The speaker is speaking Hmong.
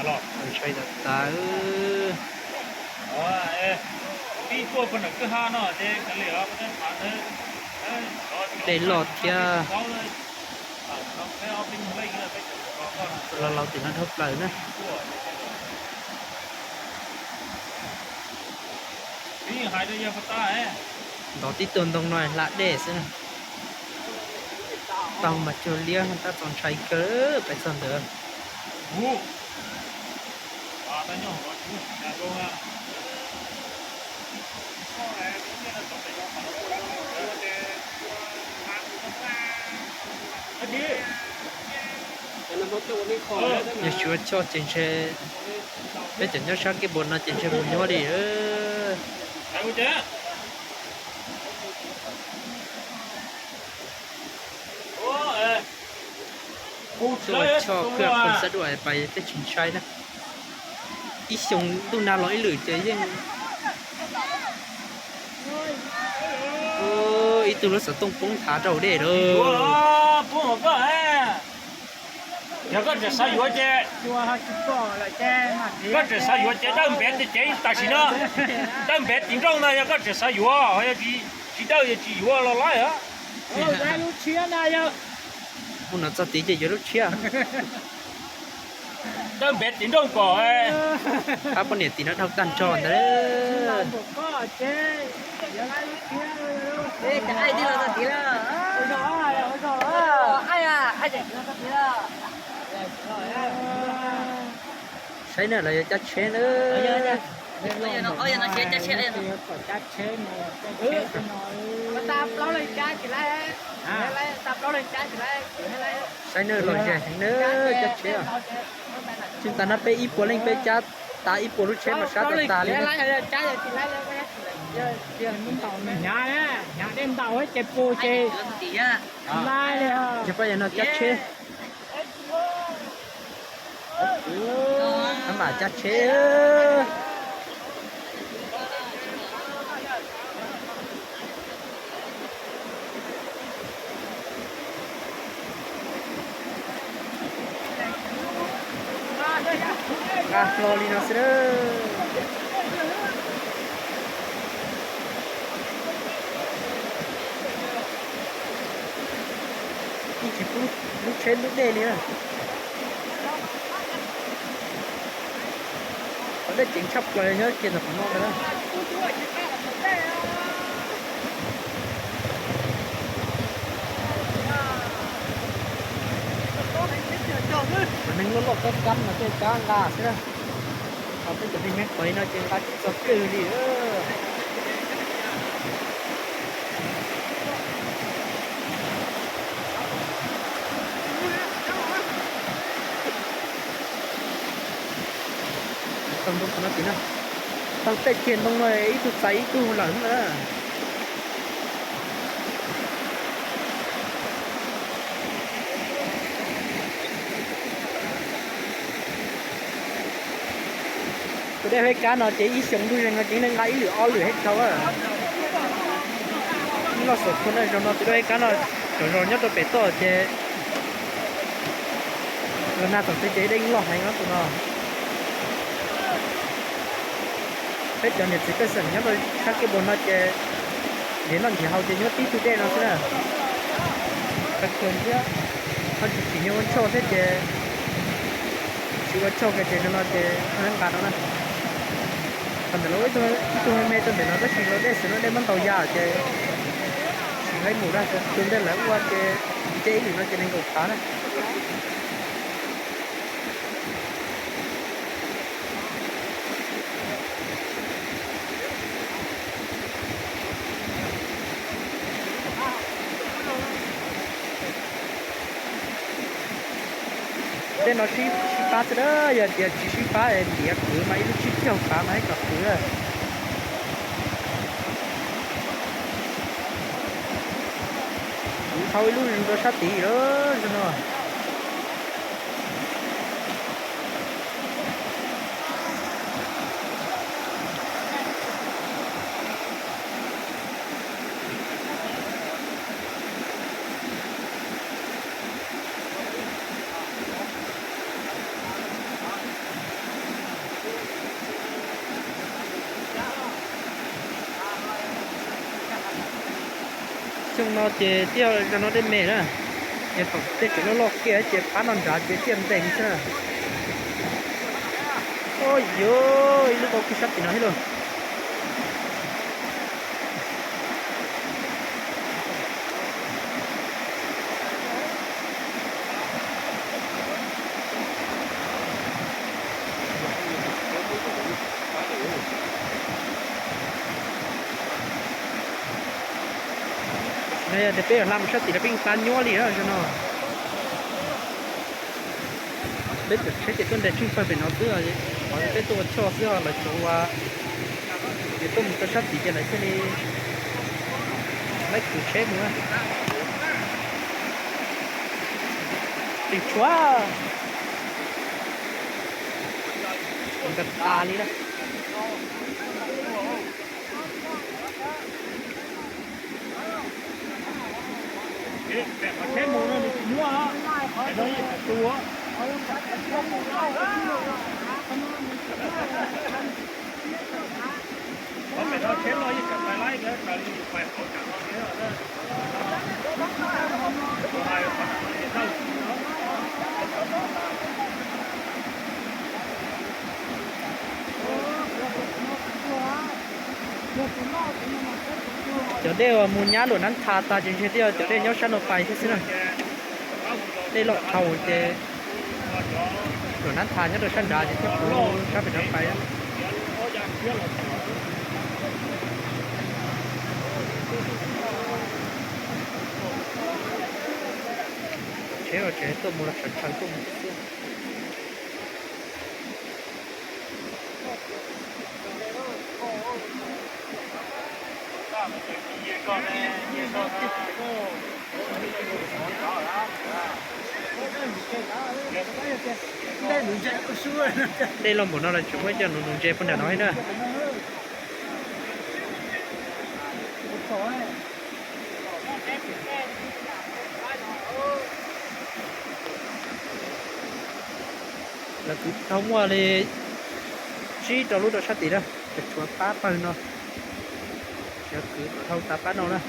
Ntshai tas tas. Dej loj thiab. Los laus tim no dhau plaws na. Ntov tib tug ntoo no hla dej xwb na. Taug mas cuag liab tab txaus ntshai kawg pais txog ntawd. Yog tsis ua choj ces ntshe peb cov nyob sab kiab npua no ces ntshe mus nyuaj li. Tsis ua choj, kuj xav dua pais tej tsis ntshai na. Ib xyoo ntuj nag los ib lwm ces yeej ib tug lub xov tooj poob thav rau dej lawm. Yog koj tseem xav yuav ces, koj tseem xav yuav ces dawb npev ces tam sim no, dawb npev tim nrooj no yog koj tseem xav yuav, yog tsis dawb yog tsis yuav los laib. Mus no txog tid ces yuav lub tshiab. Dawb npev tim nrooj kom, qab poj niam tim no dhau tag nrho ntawd. Saib na, lawv yuav cab tsheb na. Saib na, los ze heev na, cab tsheb. Tsis tas no peb ib puas leej peb cab tas ib puas lub tsheb mas sab tas tas li. Hnyav dej ntaus ces pus ces laib li. Yog pab yog no cab tsheb. Maj mam cab tsheb. Nqa hlo li no xwb. Yeej tsis pub lub tsheb lub dej li na. Qhov dej ceev tshaj plaws nyob kiag tom qhov no ntag na. Cov neeg loj loj kab kab no tej kab nqa xwb na. Ho peb cov neeg me qau no ces nqa tsis txog twg li. Taug ntoo qhov no tim no, taug tej kiag ntoo no ib tug txais ib tug lawm na. Tus dej haib kab no ces ib xyoo ntuj zeeg no ces nqa ib lwm ob lwm hib dhau. Loj saum khua na, zaum no tus dej haib kab no cov zos nyob rau pem toj ces los nag txog twg ces dej loj heev no tus no. Peb cov niam txiv pej xeem nyob rau sab kiab npua no ces nrhiav noj nrhiav haus ces nyob tib tug dej no xwb na. Qhov tseem thiab, ho tsis tsim nyog ua choj thiab ces tsis ua choj kiag ces no ces nqa no na. Qhov ntawm lawv ib tug me me rau ntawm no tab sis los dej xwb no dej muab ntaus ya ces tsis laib mus dab. Tus ntej lawv ua ces nce ib lwm no ces nees nkaum phav na. Tej no sib pab xwb na, yog tias tsis sib pab es ntiav qhwv mas ib lub tsib caug phav mas ib kom qhwv. Kuv thau ib lub zus rau sab tid lawm zoo no. Xyoo no ces tiaj zog no dej me na, ces thaum tej tseem loj loj kiag ces pab no nrad ces tiaj ntees xwb na. Ua yuav ib lub qhov kuj sab tim no thiab lauj. Tam sim no yog tias peb yuav hla mus sab tim no peb yeej plab nyuab li na no. Peb tuaj tsheb ces tuaj nres tsheej pawg pem no xwb, qhov peb tuaj ua choj xwb, lawv cov ua, ces tuaj mus rau sab tid ces lawv thiaj li laib khwv tsheb mus. Tseem tshuav nkas tas li na. Cov dej uas mus nyab Luam Nab Thas tas ces ntshe twb yog cov dej nyob sab no pais thiab xwb na. Dej loj dhau ces Luam Nab Thas nyob rau sab nrad ces thiaj puv sab pem no pais. Tsheb los tsev tuaj mus los sawv tshawv tuaj mus xwb. Dej los npaum no los tseem muaj cov nuv nuv ntses puag nram no thiab na. Lawv kwv dhau muaj li tsib rau lub rau sab tid na, tseem tshuav pab pawg no, lawv kwv dhau tas pab no na.